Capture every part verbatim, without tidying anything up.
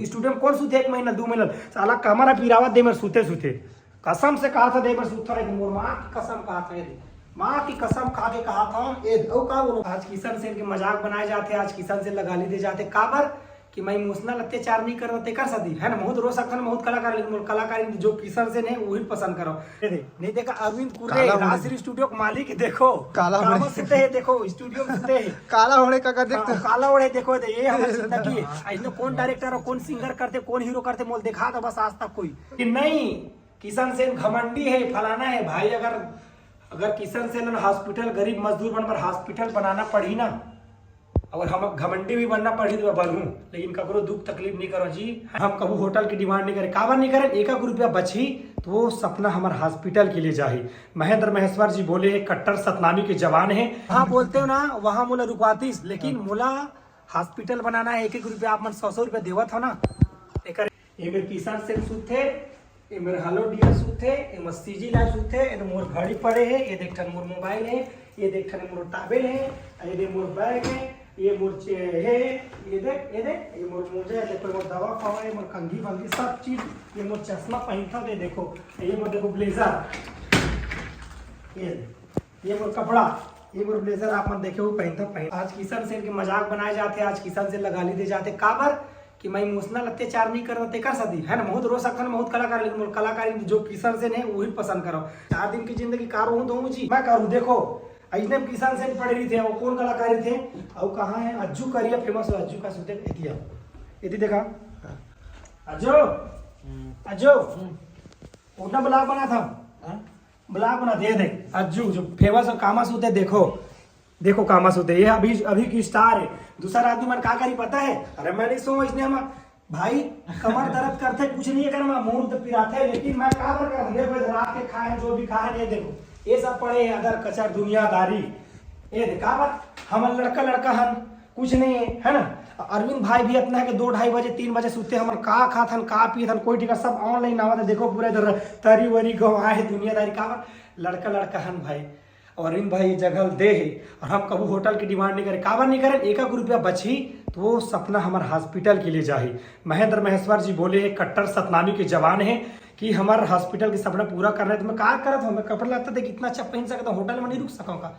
Studio में कौन सुते एक महीना, दू महीना? साला कमर ह पिरावत दे मेर सुते सुते। कसम से कहा था, दे मेर सुता रहे, मोर माँ की कसम कहा था, ये दे। माँ की कसम खा के कहा था, ये दे। अउ का बोलो, आज किशन सेन के मजाक बनाए जाते, आज किशन सेन ला गाली दे जाते, काबर कि मैं इमोशनल अत्याचार नहीं करता, तेकर शादी है ना, बहुत रो सकता ना, बहुत कलाकार, लेकिन मोर कलाकार जो किशन सेन है, वही पसंद करो। ये दे, नहीं देखा, अरविंद कुर्रे, काला होने राजश्री स्टूडियो के मालिक है, देखो, काला कामा होने। सुते है, देखो, स्टूडियो में सुते है। काला होने का, का देखते हाँ, काला ओढ़े, देखो, ये हमारी जिंदगी है। ऐसने कौन डायरेक्टर और कौन सिंगर करते, कौन हीरो करते, मोल देखा था बस आज तक कोई कि नहीं, किशन सेन घमंडी है, फलाना है। भाई, अगर अगर किशन सेन हॉस्पिटल, गरीब मजदूर मन बर हॉस्पिटल बनाना पड़ही ना, अगर हम घमंडी भी बनना पड़ही तो मैं बनहूँ, लेकिन ककरो दुख तकलीफ नहीं करो जी। हम कभू होटल की डिमांड नहीं करे, काबर नहीं करे, एक एक रुपया बचही तो वो सपना हमार हॉस्पिटल के लिए जाही। महेंद्र महेश्वर जी बोले हैं, कट्टर सतनामी के जवान हैं। हाँ, बोलते हो ना, वहाँ मोला रुकवातीस, लेकिन मोला हॉस्पिटल बनाना है, एक एक रुपया आप मन सौ सौ रुपया देवत हो ना, एकर ये मेर किशन सेन सुते, ये मेर हेलो डियर सुते, ये मोर सीजी लाइव सुते, ये तो मोर घड़ी पड़े है, ये देख ठन मोर मोबाइल है, ये देख ठन मोर टॉवेल है, ये दे मोर बैग है, ये मोर चे-, है, ये देख, ये देख, ये मोर मोजा है, देखो मोर दवा पावा है, मोर कंघी वंघी सब चीज, ये मोर चश्मा पहनता है, देखो, ये मोर देखो ब्लेजर, ये ये मोर कपड़ा, ये मोर ब्लेजर आप मन देखे हो पहनता पहन। आज किशन सेन के मजाक बनाए जाते, आज किशन सेन ला गाली दे जाते, काबर कि मैं इमोशनल अत्याचार नहीं करता, तेकर शादी है ना, बहुत रो सकता ना, बहुत कलाकार, लेकिन मोर कलाकार जो किशन सेन है, वही पसंद करो। चार दिन की जिंदगी का रोहूं दोहूं जी, मैं करूं। देखो, ऐसने में किशन सेन पड़े रही थे, वो कौन कलाकार थे, और कहाँ है अज्जू करिया, फेमस हो अज्जू का सुते, एतिया, एती देखा, अज्जू, अज्जू, उतना ब्लॉग बना था, हाँ? ब्लॉग बना दे दे। अज्जू जो फेमस हो कामा सुते, देखो, देखो कामा सुते, ये अभी अभी की स्टार है। दूसरा आदमी मन का करी पता है? अरे मैं नहीं सो इसने हम भाई, कमर दर्द करते कुछ नहीं है, कर मैं मुंह तो पिराते, लेकिन मैं का बर कर, देखो इधर आके खाए जो भी खाए, ये देखो, ये सब पड़े हैं अदर कचर दुनियादारी। ये देख, का बर हम लड़का लड़का हन, कुछ नहीं है, है ना? अरविंद भाई भी इतना है कि दो ढाई बजे, तीन बजे सुते, हमन का खात हन, का पीत हन, कोई ठिकाना, सब ऑनलाइन आवत है। देखो पूरा इधर तरी वरी गंवाए है दुनियादारी, काबर लड़का लड़का हन भाई। और अरविंद भाई ये जगह दे है, और हम कभू होटल की डिमांड नहीं करे, काबर नहीं करे, एक एक रुपया बची तो वो सपना हमार हॉस्पिटल के लिए जाही। महेंद्र महेश्वर जी बोले हैं, कट्टर सतनामी के जवान है कि हमार हॉस्पिटल के सपना पूरा करना है। तो मैं का करत हूँ, मैं कपड़ा लगता था कितना अच्छा पहन सकता हूँ, होटल में नहीं रुक सका का?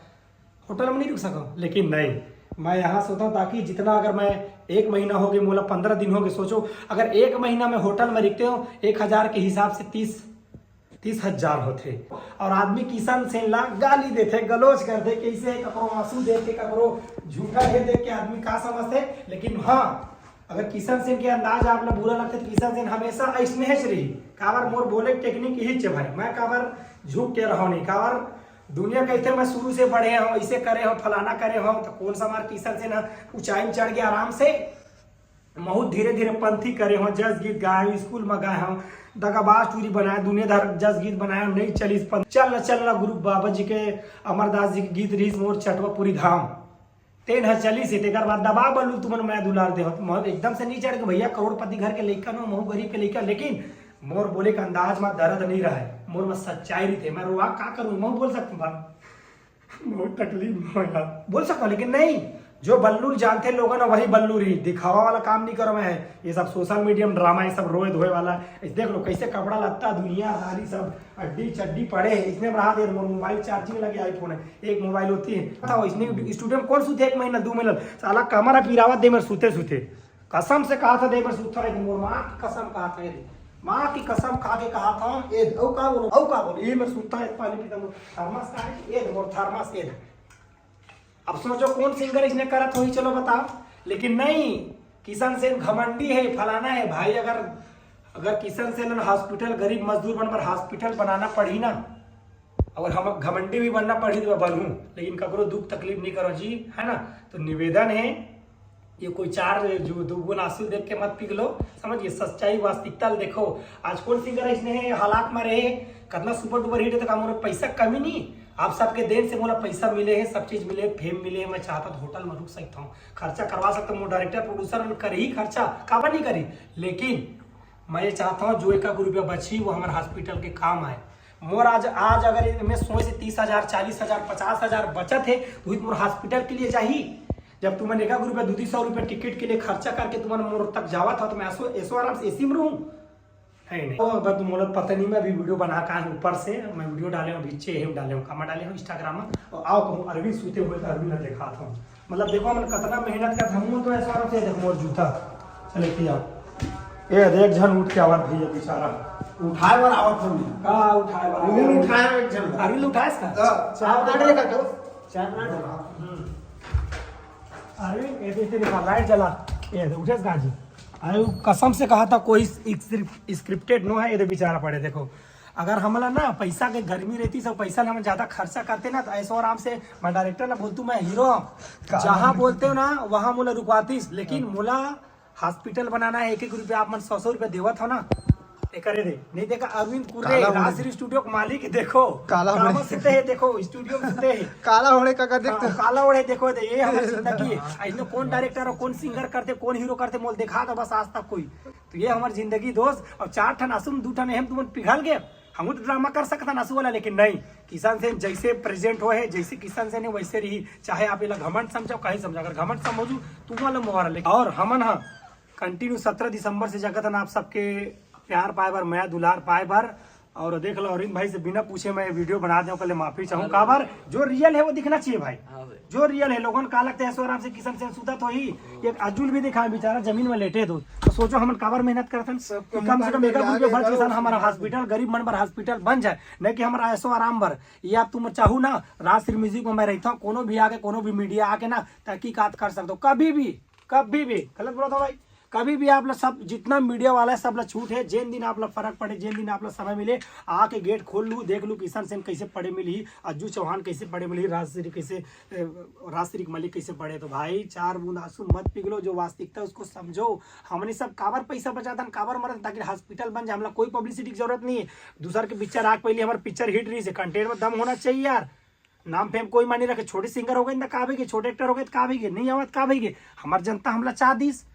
होटल में नहीं रुक सका, लेकिन नहीं, मैं यहाँ सोता हूँ ताकि जितना, अगर मैं एक महीना हो गए, मोला पंद्रह दिन हो गए, सोचो अगर एक महीना में होटल में रुकते हो, एक हजार के हिसाब से तीस, तीस हजार होते। और आदमी किशन सेन ला गाली देते, गलोच करते, कैसे ककरो आंसू देख के, ककरो झूठा ये देख के आदमी का समझते। लेकिन हाँ, अगर किशन सेन के अंदाज आप ला बुरा लगते तो किशन सेन हमेशा ऐसने ही रही। काबर मोर बोले टेक्निक यही चे भाई, मैं काबर झुक के रहो नहीं, काबर दुनिया कहते मैं शुरू से बढ़े हूँ, ऐसे करे हूँ, फलाना करे हूँ, तो कौन सा हमार किशन सेन ऊंचाई में चढ़ गया आराम से। बहुत धीरे धीरे पंथी करे हूँ, जस गीत गाए हूँ, स्कूल में गाए हूँ, दगाबाज टूरी बनाए, दुनिया धर जस गीत बनाए हूँ, नहीं चलीस पंथी, चल न चल न गुरु बाबा जी के, अमरदास जी के गीत रहीस मोर चटवा पूरी धाम। तेन ह चलिस हे, तेकर बाद दबा बल्लू तुमन मैं दुलार देहत। मैं एकदम से नहीं चढ़ के भैया करोड़पति घर के लइका नो, महू गरीब के लइका, लेकिन मोर बोले के अंदाज में दर्द नहीं रहे, मोर में सच्चाई रहिथे। मैं रोआ का करूँ, महू बोल सकता हूँ बात। बहुत तकलीफ में हो यार। बोल सकता हूँ, लेकिन नहीं, जो बल्लू जानते लोगों ना वही बल्लू रही, दिखावा वाला काम नहीं करो मैं। ये सब सोशल मीडिया में ड्रामा, ये सब रोए धोए वाला। इस देख लो कैसे कपड़ा लत्ता दुनियादारी सब अड्डी चड्डी पड़े है, इसने में रहा दे, मोर मोबाइल चार्जिंग लगे, आईफोन है, एक मोबाइल होती है। था इसने स्टूडियो में कौन सुते एक महीना दो महीना, साला कमर पिरावत दे मेर सुते सुते। कसम से कहा था दे मेर सुता है, मोर माँ की कसम कहा था, ये दे। माँ की कसम खा के कहा था, ए दे, औ का बोलो, औ का बोलो, ये मेर सुता है, पानी पीता, मोर थर्मस का है, ये दे, मोर थर्मस, ये दे। अब सोचो कौन सिंगर इसने करत होही, चलो बताओ। लेकिन नहीं, किशन सेन घमंडी है, फलाना है। भाई, अगर अगर किशन सेन हॉस्पिटल, गरीब मजदूर मन बर हॉस्पिटल बनाना पड़ही ना, अगर हम घमंडी भी बनना पड़ही तो मैं बनहूँ, लेकिन ककरो दुख तकलीफ नहीं करो जी, है ना? तो निवेदन है, ये कोई चार जो दो गुना आंसू देख के मत पिघलो, समझ गए? सच्चाई वास्तविकता ल देखो। आज कौन सिंगर इसने हालात में रहे, कितना सुपर डुपर हिट है, तो का मोर पैसा कमी नहीं, आप सबके देन से मोला पैसा मिले है, सब चीज मिले, फेम मिले है। मैं चाहता तो होटल में रुक सकता हूँ, खर्चा करवा सकता हूँ, मोर डायरेक्टर प्रोड्यूसर मन करही खर्चा, काबर नहीं करी? लेकिन मैं ये चाहता हूँ जो एक एक रुपया बची वो हमारे हॉस्पिटल के काम आए। मोर आज आज अगर मैं सोच से तीस हजार, चालीस हजार, पचास हजार बचत है, वही तो मोर हॉस्पिटल के लिए जाही। जब तुमन एक एक रुपया, दू दू सौ रुपया टिकट के लिए खर्चा करके तुमन मोर तक जावत हो, तो मैं ऐसो ऐसो आराम से एसी में रहूं? नहीं, नहीं। ओ, बस मोला पता नहीं, मैं अभी वीडियो बना का है ऊपर से, मैं वीडियो डाले हूँ, नीचे हम डाले हूँ, कामा डाले हूँ, इंस्टाग्राम में। और आओ कहूँ अरविंद सुते हुए तो अरविंद ने दिखात हूँ। मतलब देखो, हमन कितना मेहनत करत हूँ, तो ऐसो आराम से देखो मोर जूता। चले कि आओ। ए, देख, झन उठ के आवत भैया बेचारा। उठाए बर आवत हूँ मैं। का उठाए बर? वो उठाए एक झन। अरविंद उठाएस का? हाँ। चार मिनट देखा तो। चार मिनट। हम्म। अरविंद, ये तो इतने देखा, लाइट जला। ये तो उठेस का जी? अरे, वो कसम से कहा था, कोई स्क्रिप्टेड नो है, ये तो बेचारा पड़े। देखो, अगर हमला ना पैसा के गर्मी रहती, सब पैसा ला हम ज्यादा खर्चा करते ना, तो ऐसो आराम से मैं डायरेक्टर ना बोलतू, मैं हीरो हूँ। जहाँ बोलते हो ना, वहाँ मोला रुकवातीस, लेकिन मोला हॉस्पिटल बनाना है, एक एक रुपया आप मन सौ सौ रुपया देवत हो ना, एकरे दे। नहीं देखा, अरविंद कुर्रे, काला होड़े। राजश्री स्टूडियो के मालिक, देखो, काला कामा होड़े। सुते है, देखो, स्टूडियो में सुते है। काला होड़े काका, देख हाँ, तो। काला होड़े, देखो, दे, ये हमारी जिंदगी है। ऐसने कौन डायरेक्टर हो, कौन सिंगर करते, कौन हीरो करते, मोल देखा था बस आज तक कोई। तो ये हमारी जिंदगी दोस्त। और चार ठन आंसू में दू ठन हम तुमन पिघल गए। हम तो ड्रामा कर सकता ना आंसू वाला, लेकिन नहीं। किशन सेन जैसे प्रेजेंट हो है, जैसे किशन सेन है वैसे रही। चाहे आप एला घमंड समझो, कहीं समझो, अगर घमंड समझू, तुम वाला मोहरा लेके। और हमन हा कंटिन्यू सत्रह दिसंबर से जगत हन आप सबके प्यार पाए बर, मया दुलार पाए बर। और देख लो, अरविंद भाई से बिना पूछे मैं वीडियो बना दे, ओकर ले माफी चाहूँ। काबर जो रियल है वो दिखना चाहिए भाई। हाँ भाई। जो रियल है, लोगन का लगता है ऐसो आराम से किशन सेन सुतत होही, एक अजुल भी दिखा बेचारा जमीन में लेटे दो। तो सोचो हमन काबर मेहनत करत हन कि कम से कम एक रुपया खर्च किसान हमारा हॉस्पिटल, गरीब मन बर हॉस्पिटल बन जाए, नहीं कि हमारा ऐसो आराम बर। ये आप तुम चाहू ना, राजश्री म्यूजिक में मैं रहता हूँ, कोनो भी आके, कोनो भी मीडिया आके ना तहकीकात कर सकते हो, कभी भी, कभी भी। गलत बोला था भाई? कभी भी आप लोग सब जितना मीडिया वाला है, सब ला छूट है। जेन दिन आप ला फर्क पड़े, जेन दिन आप ला समय मिले, आके गेट खोल लू, देख लू किशन सेन कैसे पड़े मिलही, अज्जू चौहान कैसे पड़े मिलही, राजश्री कैसे, ए, राजश्री के मालिक कैसे पड़े। तो भाई, चार बूंद आंसू मत पिघलो, जो वास्तविकता है उसको समझो। हमनी सब काबर पैसा बचातन, काबर मरत, ताकि हॉस्पिटल बन जाए। हमला कोई पब्लिसिटी की जरूरत नहीं है। दूसर के पिक्चर आके पहले हमार पिक्चर हिट रही से, कंटेंट में दम होना चाहिए यार। नाम फेम कोई मानी रखे, छोटे सिंगर हो गए तो का भी के, छोटे एक्टर हो गए तो का भी के, नहीं आवत का भी के, हमार जनता हमला चाह दीस।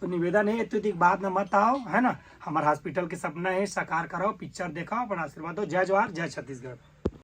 तो निवेदन है, इतनी बात ना मत आओ, है ना। हमार हॉस्पिटल के सपना है, साकार कराओ, पिक्चर दिखाओ, अपन आशीर्वाद दो। जय जोहार, जय छत्तीसगढ़।